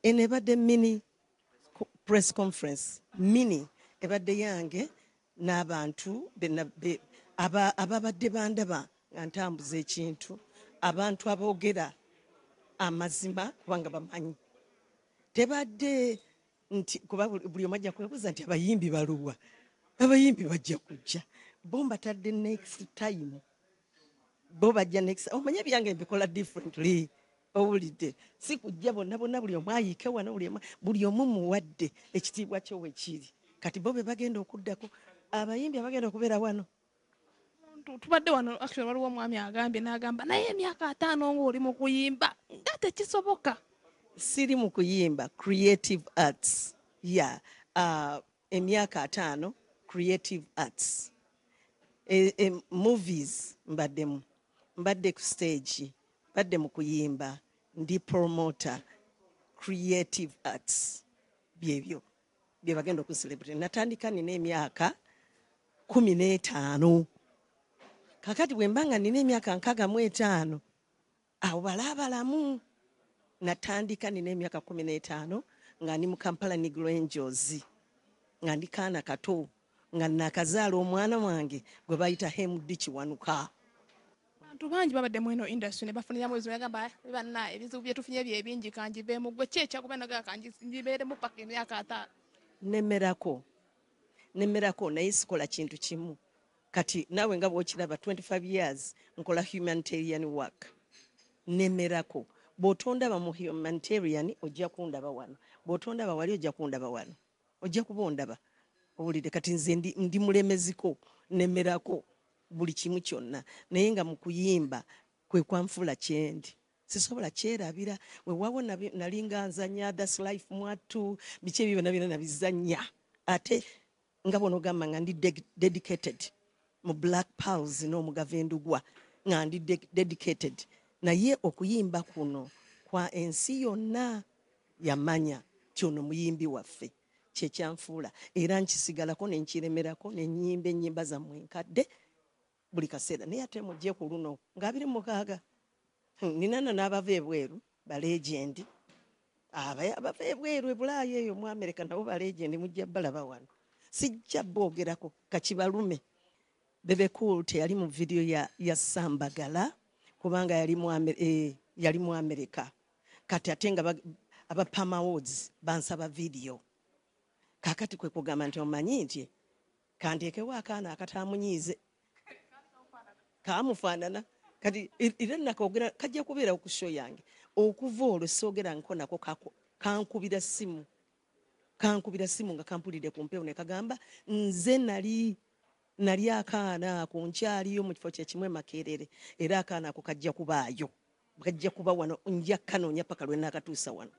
Eno ebadde mini press conference, mini ebadde yange n'abantu ababadde bandaba nga ntambuza ekintu, abantu aboogera amazima kubanga bamanyi. Tebadde nti kuba buli omu ajja kwebuuza nti abayimbi baluwa, abayimbi bajja kujja, bo mbatadde next time, bo bajja next. Omanye ebyange mbikola differently, owulidde? Si kujja bonna bonna buli omu ayiike wano, buli omu muwadde ekitiibwa kyo wekiri. Kati bo be bagenda okuddako, abayimbi abagenda okubeera wano. Tubadde wano, actually waliwo omwami agambye n'agamba naye emyaka 50 ng'oli mu kuyimba nga tekisoboka. Siri mu kuyimba, creative arts ya emyaka 50 creative arts. Movies mbaddemu, mbadde ku stage, mbadde mu kuyimba, ndi promoter, creative arts byebyo bye bagenda okucelebrate. Natandika nina emyaka 15, kakati bwe mba nga nina emyaka 65 awo balaabalamu. Natandika nina emyaka 15 nga ndi mu Kampala Negro Angels, nga ndi kaana kato, nga nakazaala omwana wange gwe bayita Hemdi Kiwanuka. Abantu bangi babadde mu eno industry ne bafuniramu ebizibu, bagamba banna ebizibu bye tufunye bye bingi kangiveemu. Gwe ki ekyakuba naga kangibeeremu paka emyaka 50? Nemmerako, nemmerako, naye sikola kintu kimu. Kati naawe nga bw'okiraba, 25 years nkola humanitarian work, nemmerako. Bw'otondaba mu humanitarian ojja kundaba wano, bw'otondaba wali ojja kundaba wano, ojja kuba ondaba, owulidde? Kati nze ndi mulemeziko, nemmerako buli kimu kyonna, naye nga mu kuyimba kwe kwanfuula kyendi, sisobola kyerabira. Weewaawo nalinga nzanya That's Life mwattu, biki ebyo byonna byonna nabizanya, ate nga bw'onoogamba nga ndi dedicated mu Black Pearls n'Omugava Endugwa, nga ndi dedicated, naye okuyimba kuno kwa ensi yonna yamanya ti ono muyimbi waffe, kyekyanfuula, era nkisigalako nenkiremerako nenyimba ennyimba zammwe enkadde buli kaseera. Naye ate mujje ku luno nga 26, nina nno n'abava ebweru ba legend, abava ebweru e Bulaaya eyo mu Amerika, nabo ba legend, mujja balaba wano, sijja boogerako kakibalume. Bebe Cool teyali mu video ya Sambagala kubanga yali mu Amerika. Kati ate nga aba Pam Awards bansaba video, kakati kwe kugamba nti omanyi nti kanteekewo akaana akatamunyiize kamufaanana. Kati era nakoogera kajja kubeera ku show yange. Okuva olwo soogera nko nako, kankubira simu, kankubira simu nga kampulidde ku mpewo ne kagamba nze nali akaana ako nkyaliyo mu kifo kyekimu e Makerere, era akaana ako kajja kubaayo, kajja kuba wano, nja kanoonya paka lwe naakatuusa wano.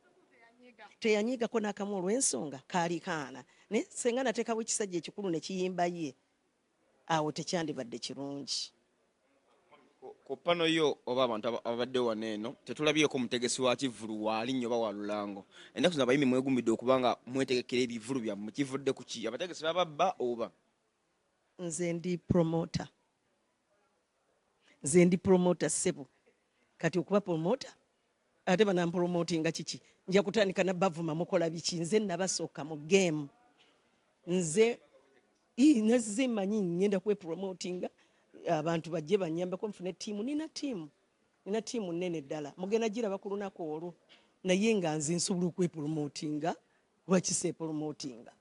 Teyanyiigako n'akamu olw'ensonga kaali kaana, naye senga nateekawo ekisajja ekikulu ne kiyimba ye awo tekyandibadde kirungi. Ku pano yo oba abantu ababadde wano eno tetulabyeko mutegesi wa kivvulu waali nnyo oba wa lulango. Ennaku zino abayimbi mwegumbidde okuba nga mwetegekera ebivvulu byammwe, kivudde ku ki? Abategesi bababba oba? Nze ndi promoter, nze ndi promoter ssebo. Kati okuba promoter ate banampromotinga kiki? Nja kutandika nabavuma mukola biki? Nze nabasooka mu game, nze nazze manyi ngenda kwepromotinga, abantu bajje banyambeko nfune ttiimu. Nina ttiimu, nina ttiimu nnene ddala, mugenda giraba ku lunaku olwo, naye nga nze nsobola okwepromotinga, lwaki seepromotinga?